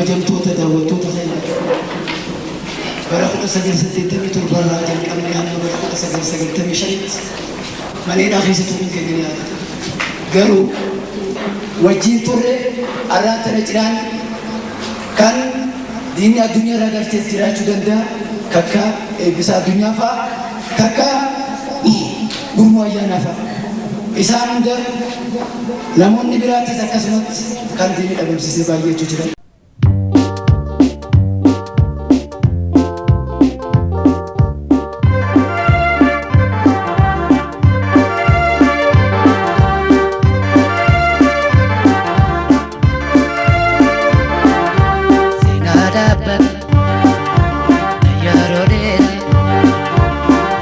Kabajamtoota daawwattoota keenya, bara 1987 irraa jalqabnee hamma bara 1995tti mana hidhaa keessa turuun keenya ni yaadatama. Garuu wajjin turre arraan tana cinaan kan diinni addunyaa irraa galchees jiraachuu danda'a. Kakka Eebbisaa Addunyaa fa'a, kakka Gurmuu Ayyaanaa fa'a. Isaan hunda namoonni biraattis akkasumatti kan diinni dhabamsiisee baay'eetu jira. Seenaa dhaabbata yeroo dheeraa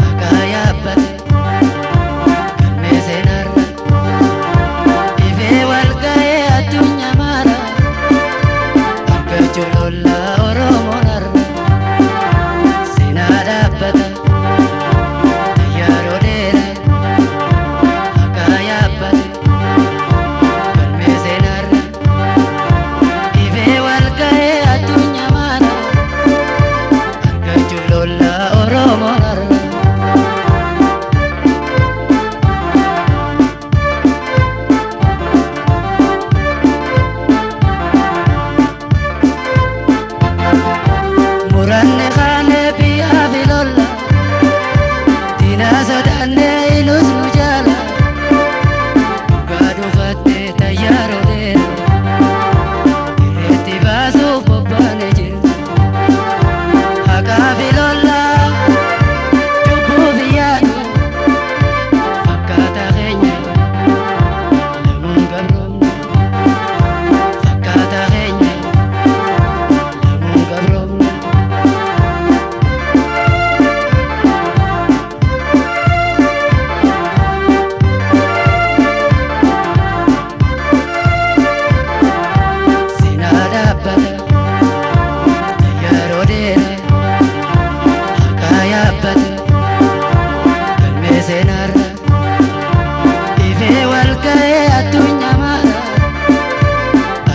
akka yaabbate galmee seenaarra ifee wal ga'ee addunyaa mara argachuu lolla Oromoon har'a. Seenaa dhaabbata yeroo dheeraa akka yaabbate galmee seenaarra ifee wal ga'ee addunyaa mara argachuu lolla Oromoon har'a. Muranne kaane biyyaa fi lolla, diina sodaanne ilus nu jaala, dhugaa dhufatte tayyaaroo dheera, dirreetti baasuuf bobbaane jira. Haqaa fi lolla, cubbuu fi yaadu, fakkaata keenya lamuun gabroomne, fakkaata keenya lamuun gabroomne. Seenaa dhaabbata yeroo dheeraa akka yaabbate galmee seenaarra ifee wal ga'ee addunyaa mara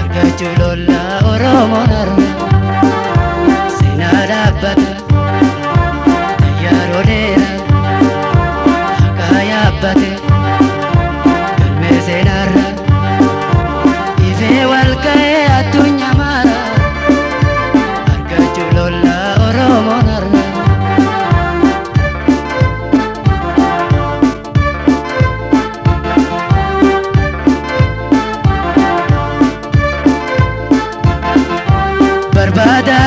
argachuu lolla Oromoon har'a. Seenaa dhaabbata yeroo dheeraa akka yaabbate galmee seenaarra ifee wal ga'ee addunyaa mara argachuu lolla Oromoon har'a. Barbaada